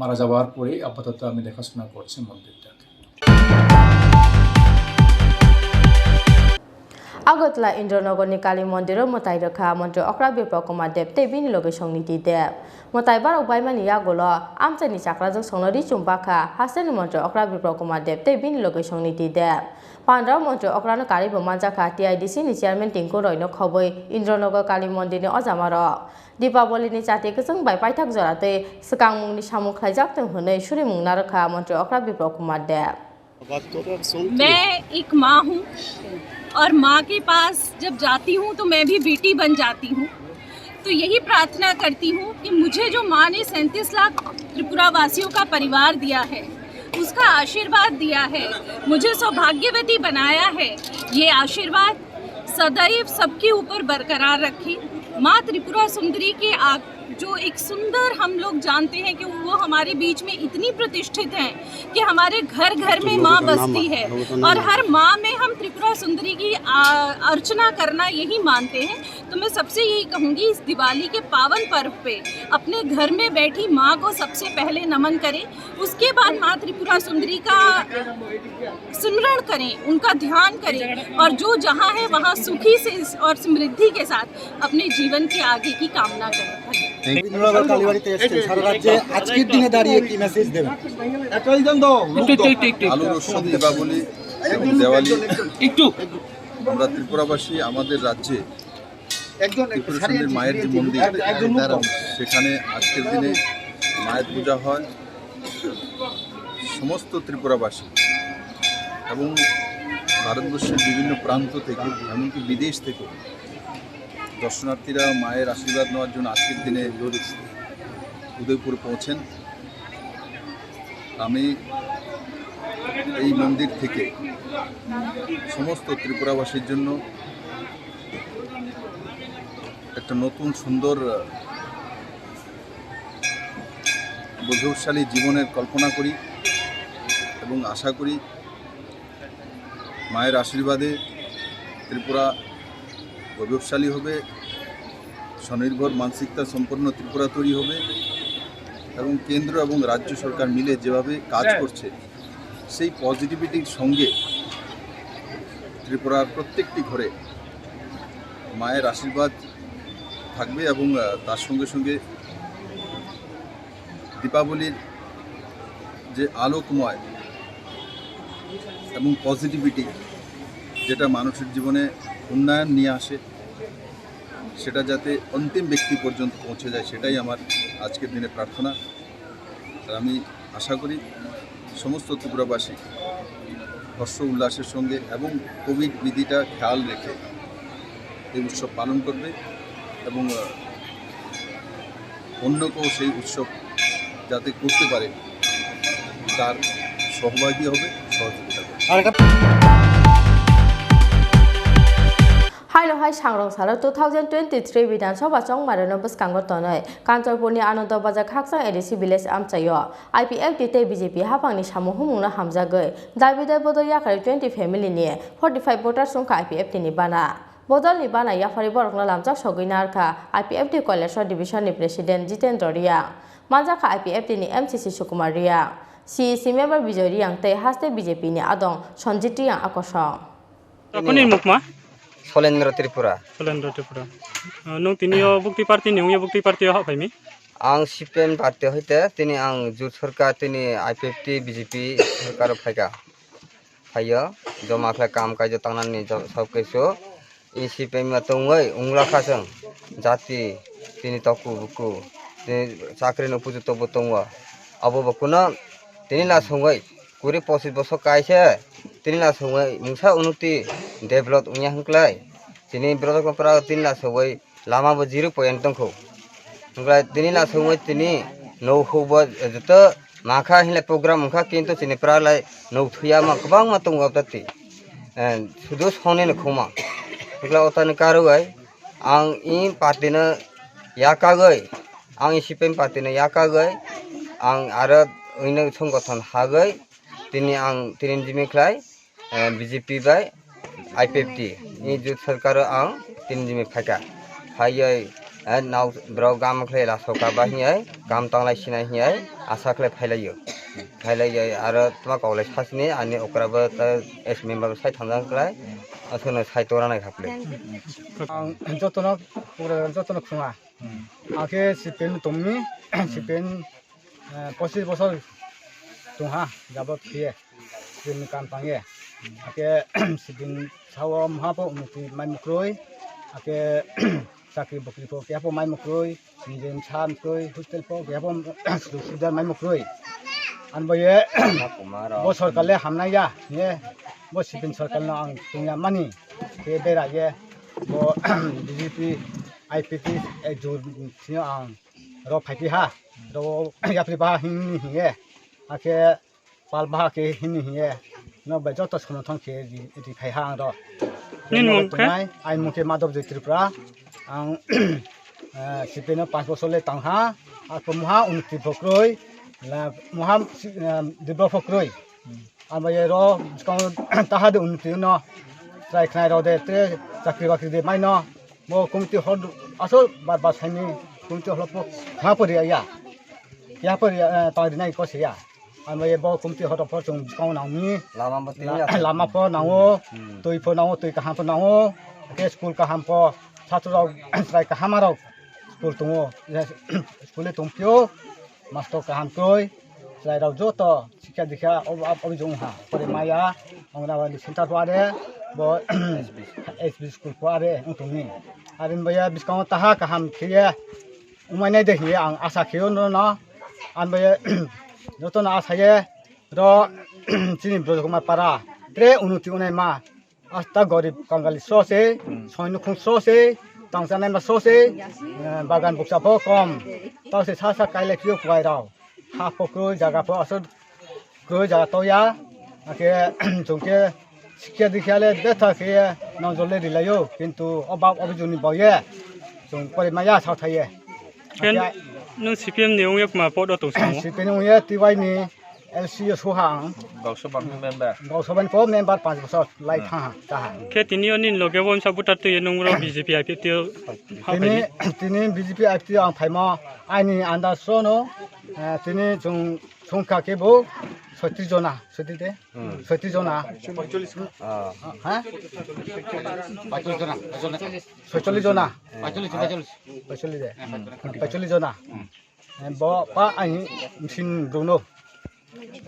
মারা যাওয়ার পরে আপাতত আমি দেখাশোনা করছি মন্দিরটাকে। Agartala Indranogorni Kali Mondiro mwtai rwkha Montri Okra Biplab Kumar Deb tei bini loge Songniti Deb. Mwtai barok baimani yagulo amchaini chakrajwk songno ri chum bakha hasteni Montri Okra Biplab Kumar Deb tei bini loge Songniti Deb. Pandra Montri Okrano karwi bo manjakha T I D C ni chairman Tinku Roy no khobwi Indranogor Kali Mondirni ojamarok. Deepavali ni chati kwchwng bai paithak jora twi swkangmungni samung khlaijak thung hwnwi surimung narwkha Montri Okra Biplab Kumar Deb. मैं एक माँ हूँ और माँ के पास जब जाती हूँ तो मैं भी बेटी बन जाती हूँ। तो यही प्रार्थना करती हूँ कि मुझे जो माँ ने सैंतीस लाख त्रिपुरा वासियों का परिवार दिया है, उसका आशीर्वाद दिया है, मुझे सौभाग्यवती बनाया है, ये आशीर्वाद सदैव सबके ऊपर बरकरार रखें। माँ त्रिपुरा सुंदरी के आ-, जो एक सुंदर, हम लोग जानते हैं कि वो हमारे बीच में इतनी प्रतिष्ठित हैं कि हमारे घर घर में माँ बसती है और हर माँ में हम त्रिपुरा सुंदरी की आ, अर्चना करना यही मानते हैं। तो मैं सबसे यही कहूँगी, इस दिवाली के पावन पर्व पे अपने घर में बैठी माँ को सबसे पहले नमन करें, उसके बाद माँ त्रिपुरा सुंदरी का स्मरण करें, उनका ध्यान करें और जो जहाँ है वहाँ सुखी से और समृद्धि के साथ अपने जीवन के आगे की कामना करें। রবীন্দ্রনগর কালীবাড়িতে এসেছেন, সারা রাজ্যে আজকের দিনে দাঁড়িয়ে কি মেসেজ দেবেন? একটু, একটু, একটু, একটু। আলোর উৎসব দীপাবলি এবং দেওয়ালি। একটু। আমরা ত্রিপুরাবাসী আমাদের রাজ্যে ত্রিপুরা সুন্দরী মায়ের যে মন্দির, সেখানে আজকের দিনে মায়ের পূজা হয়। সমস্ত ত্রিপুরাবাসী এবং ভারতবর্ষের বিভিন্ন প্রান্ত থেকে, এমনকি বিদেশ থেকে দর্শনার্থীরা মায়ের আশীর্বাদ নেওয়ার জন্য আজকের দিনে উদয়পুর পৌঁছেন। আমি এই মন্দির থেকে সমস্ত ত্রিপুরাবাসীর জন্য একটা নতুন সুন্দর, আহ, বৈভবশালী জীবনের কল্পনা করি এবং আশা করি মায়ের আশীর্বাদে ত্রিপুরা গৌরবশালী হবে, স্বনির্ভর মানসিকতা সম্পন্ন ত্রিপুরা তৈরি হবে এবং কেন্দ্র এবং রাজ্য সরকার মিলে যেভাবে কাজ করছে, সেই পজিটিভিটির সঙ্গে ত্রিপুরার প্রত্যেকটি ঘরে মায়ের আশীর্বাদ থাকবে এবং, আহ, তার সঙ্গে সঙ্গে দীপাবলির যে আলোকময় এবং পজিটিভিটি, যেটা মানুষের জীবনে উন্নয়ন নিয়ে আসে, সেটা যাতে অন্তিম ব্যক্তি পর্যন্ত পৌঁছে যায়, সেটাই আমার আজকের দিনে প্রার্থনা। আর আমি আশা করি সমস্ত ত্রিপুরাবাসী হর্ষ উল্লাসের সঙ্গে এবং কোভিড বিধিটা খেয়াল রেখে এই উৎসব পালন করবে এবং, আহ, অন্য কেউ সেই উৎসব যাতে করতে পারে, তার সহভাগী হবে, সহযোগিতা করবে। Haino hai sangrong salo two thousand twenty-three Bidhan Sabha chongmarino bwskango tonwi Kanchanpurni Anando Bazar Khakchang A D C village amchaio I P F T tei B J P haphangni samung humungno hamjagwi Dabidai bodol yakarwi twenty family ni forty five voters wngkha I P F T ni bana. Bodolni bana yapharwi borokno lamjak sogwi narwkha I P F T Kailasor Division ni President Jitendra Reang, manjakha I P F T ni M C C Sukumar Reang, C E C member Bijoy Reang tei haste B J P ni adong Sanjit Reang akosong. Apni mukma? Solendra Tripura. Solendra Tripura. Ah, nwng tini o bukti party ni wngya bukti party o haphaimi? Ang C P M party hoite tini ang jut sorkar tini I P F T B J P sorkar o phaika. Phaio, joma khlai kam kaijo tangnani jo-, sob kisu. E C P M ma tongwi ungla kha chwng jati tini toku buku tini chakri no puju tobo tongo. Abo bo kuno tini la songwi kuri pochis bosor kaise tini la songwi mungsa unuti develop wngya hwnklai. Tini borok no pra tini lasogwi lama bo zero point tongkho. Wngkha tini lasogwi tini nouhuk bo joto makha hinlai program wngkha, kintu chini pra lai nouh thuya ma kwbangma tongo tati. Eh, sudu songni ni khuma. Wngkha otani karwi ang i party no yakagwi, ang i C P M party no yakagwi, ang aro wngno songgothon hagwi tini ang tini jimi khlai, eh, B J P bai I P F T ni jut sarkar o ang tini jimi phaikha. Phaiwi, eh, nao borok gam khlai lasoka ba hinwi gam tanglai sinai hinwi asa khlai phailaio. Phailaio aro tma koklai sasini ani okra bo ta ex member bo sai thangjak khlai aswkno sai tora nai kha khlai. Ang jotono, jotono khunga. Ang khe C P M tongmi, C P M, eh, pochis bosor tongha, jabot khiye, C P M ni kam tangye. Ake sibin sao mha po unnoti mai mukroi, ake chakri bokri po kya po mai mukroi, nijeni sa mukroi, hostel po kya po sujok subida mai mukroi. An boye bo sorkar le hamnai ya, ye bo sibin sorkar no ang tongya mani, khe bera ye bo B J P, I P T, eh, jur sino ang ro phai phi ha, ro yapri ba hini hiye, akhe pal ba khe hini hiye, no bai joto somothon khe ri, ri phai ha ang ro. Nini mung khe? Ai mung khe Madhav Joy Tripura, ang, eh, C P M no panch bosor le tang ha, ako muha unnoti pho kroi, la muha, eh, dibro pho kroi. Ambai ro bwskango taha de unnoti no chwrai khnai rw de, tre chakri bakri de mai no. Bo committee hor aswk bar bar saini committee hor po ha pori ya. Ya pori, eh, ta rinai ko se ya. Ambai bo committee hor po chwng bwskango nangni. Lama bo twi ya. Lama po nango, hmm, twi po nango, twi kaham po nango. Ke school kaham po, chhatro rok chwrai kaham rok school tongo. School le tongphio, master kaham kroi, chwrai rok joto. Sikha dikha obo, obo jong ha. Pore maya, Anganwadi center pho are, bo S B school pho are, wng tongni. Are ni baya bwskango taha kaham khiye, wngmai nai de hiye ang asa khiyo no no. Ang baya joto no asa ye, ro chini Brojo Kumar para, tre unnoti wngnai ma. Asta gorib kangali so se, hmm, soino khung so se, tangsa naima so se, eh, bagan buksa pho kom. Tao se sa sa kailai phio kwai rao. Ha pho kroi, jaga pho aswk kroi, jaga to ya. Ake chwng khe sikya dikya le betha khe nang jole rilaio. Kintu o bab o bijuni baoye. Chwng pore maya sa thaye. Ken nung C P M ni wngya ma pod o tong sango? C P M ni wngya T Y ni L C o suha ang. Gausabha ni member. Gausabha ni po member panch bosor lai, hmm, thang ha, ta ha. Khe tini o nini loge bo msa voter twi nung ro B J P I P F T o ha tini, phai. Tini B J P I P F T o ang phaimo aini andaz so no, eh, tini chwng songkha khe bo soitris jona, soitris de? Hmm. Soitris jona. Ah. Ha? Pacholish jona, pacholish. Soitris jona. Pacholish, pacholish. Pacholish de. Hmm. Pacholish jona. Hmm. Eh, bo pa aini machine bruno.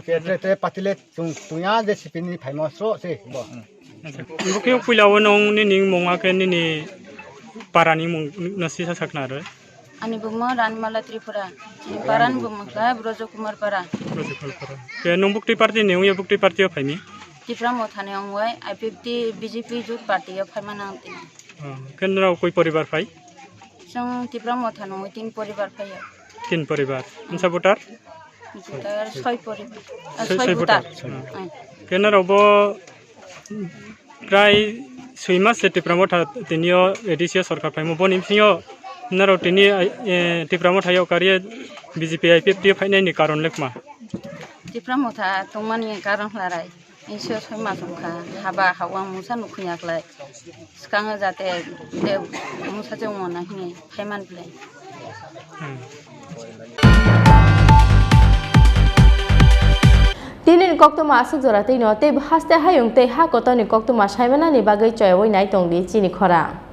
Te, te, te patile tung, tungya je sipini phaimo so se bo. Acha. Bo khe puila o nung nini mung akhe nini para ni mung no sisa sakna ro. Ani bumung Ranimala Tripura. Ani para ni bumung kha Brojo Kumar para. Brojo Kumar para. Khe nung bukti party ni, uya bukti party o phaini? Tipra Motha ni ongoi, I P F T, B J P jut party o phaima nang tini. Oh, khe nrao koi poribar phai? Chwng Tipra Motha nungwi tin poribar phaiyo. Tin poribar. Msa voter? Voter soi poribar. Ah, soi, soi voter. Voter. Hmm. Ai. Khe nrao bo prai soi mas se Tipra Motha tini o A D C o sorkar phaimo boni bisingo nrao tini, eh, Tipra Motha yo kariye B J P I P F T o phainai ni karon lekma? Tipra Motha tongmani karon hwlarai. Isio soi mas wngkha, haba hawang mungsa nukhuya khlai. Swkango jate de mungsa chwngmona hini phaiman plai. Tini ni koktwma aswk jora twi no, tei haste hayung tei ha kotor ni koktwma saimanani bagwi choyawi nai tong di chini khorang.